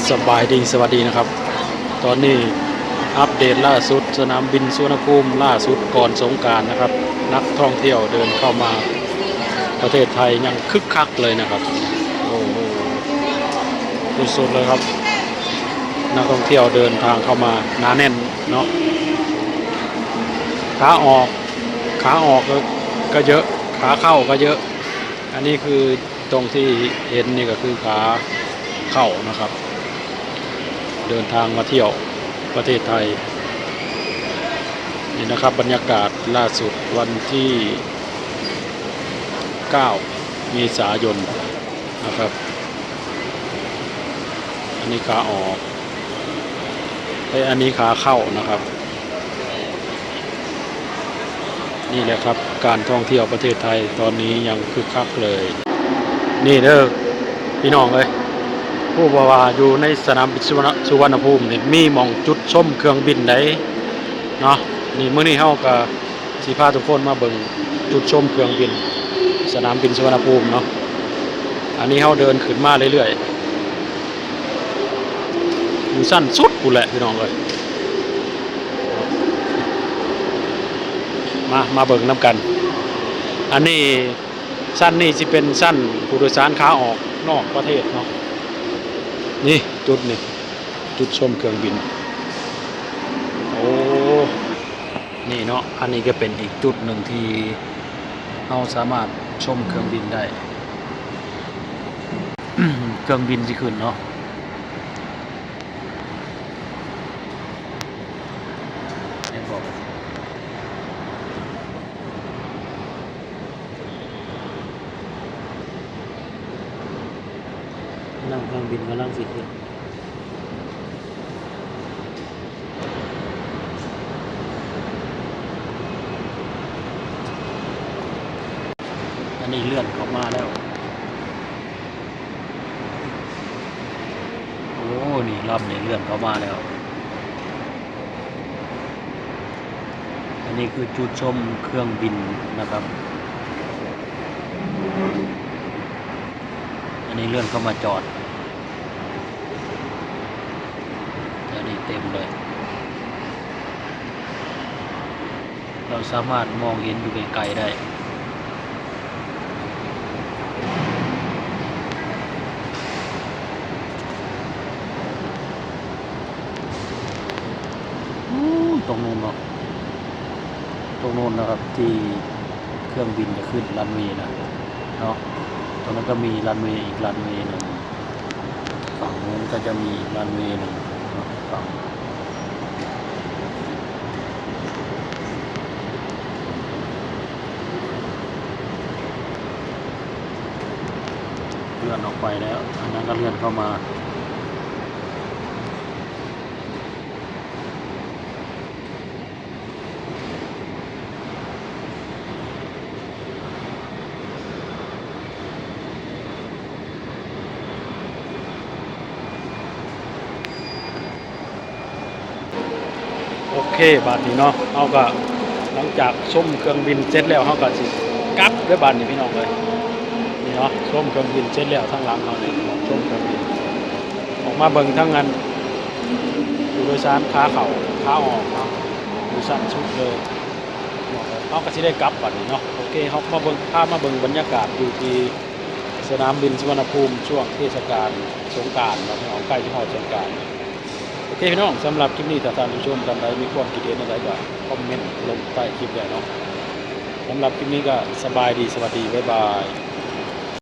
ສະບາຍດີ ສະຫວັດດີນະຄັບ. ຕອນນີ້ອັບເດດລ່າສຸດ ສະໜາມບິນສຸວັນນະພູມລ່າສຸດກ່ອນສົງການນະຄັບ. ນັກທ່ອງທ່ຽວເດີນເຂົ້າມາປະເທດໄທຢ່າງຄຶກຄັກເລີຍນະຄັບ. ໂອ້ໂຫ ສຸດໆເລີຍຄັບ. ນັກທ່ອງທ່ຽວເດີນທາງເຂົ້າມາໜາແໜ້ນເນາະ. ຂາອອກ ຂາອອກກໍ ກໍເຍີະ ຂາເຂົ້າກໍເຍີະ. ອັນນີ້ຄື ຕົງທີ່ເຫັນນີ້ກໍຄືຂາເຂົ້ານະຄັບ ເດີນທາງມາທ່ຽວປະເທດໄທ. ນີ້ນະຄັບ ບັນຍາກາດລ່າສຸດວັນທີເກົ້າ ເມສາຍົນນະຄັບ. ອັນນີ້ຂາອອກ ແລະ ອັນນີ້ຂາເຂົ້ານະຄັບ. ນີ້ແຫຼະຄັບ ການທ່ອງທ່ຽວປະເທດໄທຕອນນີ້ຍັງຄຶກຄັກເລີຍ. ນີ້ເດີພີ່ນ້ອງເອີຍ ຮູ້ບໍ່ວ່າຢູ່ໃນສະໜາມບິນສຸວັນນະ ສຸວັນນະພູມນີ້ ມີໝ່ອງຈຸດຊົມເຄື່ອງບິນໃດເນາະ. ນີ້ ມື້ນີ້ເຮົາກໍຊິພາທຸກຄົນມາເບິ່ງຈຸດຊົມເຄື່ອງບິນ ສະໜາມບິນສຸວັນນະພູມເນາະ. ອັນນີ້ເຮົາເດີນຂຶ້ນມາເລື້ອຍໆ ຢູ່ຊັ້ນສຸດພຸ້ນແຫຼະພີ່ນ້ອງເອີຍ. ມາ ມາເບິ່ງນຳກັນ. ອັນນີ້ ຊັ້ນນີ້ຊິເປັນຊັ້ນຜູ້ໂດຍສານຂາອອກນອກປະເທດເນາະ. ນີ້ຈຸດນີ້ ຈຸດຊົມເຄື່ອງບິນ. ໂອ້ ນີ້ເນາະ ອັນນີ້ກໍເປັນອີກຈຸດໜຶ່ງທີ່ເຮົາສາມາດຊົມເຄື່ອງບິນໄດ້. ເຄື່ອງບິນຊິຂຶ້ນເນາະ. ເຫັນບໍ່? ນັກທ່ອງທ່ຽວເຄື່ອງບິນກຳລັງຊິຂຶ້ນ. ອັນນີ້ເລື່ອນເຂົ້າມາແລ້ວ. ໂອ້ ນີ້ລຳນີ້ເລື່ອນເຂົ້າມາແລ້ວ. ອັນນີ້ຄືຈຸດຊົມເຄື່ອງບິນນະຄັບ. ອັນນີ້ເລື່ອນເຂົ້າມາຈອດ. ແຖວນີ້ເຕັມເລີຍ. ເຮົາສາມາດມອງເຫັນຢູ່ໄກໆໄດ້. ໂອ້ ຕົງໂນ້ນເນາະ ຕົງໂນ້ນນະຄັບ ທີ່ເຄື່ອງບິນຈະຂຶ້ນຣັນເວນະເນາະ. ຕົງນັ້ນກໍມີຣັນເວອີກຣັນເວໜຶ່ງ. ຝັ່ງนู้นก็จะมีรันเวย์หนึ่งฝั่ง เลื่อนออกไปแล้ว อันนั้นก็เลื่อนเข้ามา ໂອເຄ ບາດນີ້ເນາະ ເຮົາກໍ ຫຼັງຈາກຊົມເຄື່ອງບິນເສັດແລ້ວ ເຮົາກໍຊິກັບເດີບາດນີ້ພີ່ນ້ອງເອີຍ. ນີ້ເນາະ ຊົມເຄື່ອງບິນເສັດແລ້ວ ທາງຫຼັງເຮົານີ້ ຊົມເຄື່ອງບິນ ອອກມາເບິ່ງທາງອັນ ຜູ້ໂດຍສານຂາເຂົ້າ ຂາອອກເນາະ ຢູ່ຊັ້ນສຸດເລີຍ. ເຮົາກໍຊິໄດ້ກັບບັດນີ້ເນາະ. ໂອເຄ ເຮົາມາເບິ່ງ ພາມາເບິ່ງບັນຍາກາດຢູ່ທີ່ສະໜາມບິນສຸວັນນະພູມ ຊ່ວງເທດສະການສົງການເນາະ ພີ່ນ້ອງ ໃກ້ຊິຮອດສົງການ. ໂອເຄ ພີ່ນ້ອງ ສຳລັບຄລິບນີ້ ຖ້າທ່ານຜູ້ຊົມທ່ານໃດມີຄວາມຄິດເຫັນແນວໃດ ກໍຄອມເມັນລົງໃຕ້ຄລິບໄດ້ເນາະ. ສຳລັບຄລິບນີ້ກໍສະບາຍດີ ສະຫວັດດີ ບາຍບາຍ.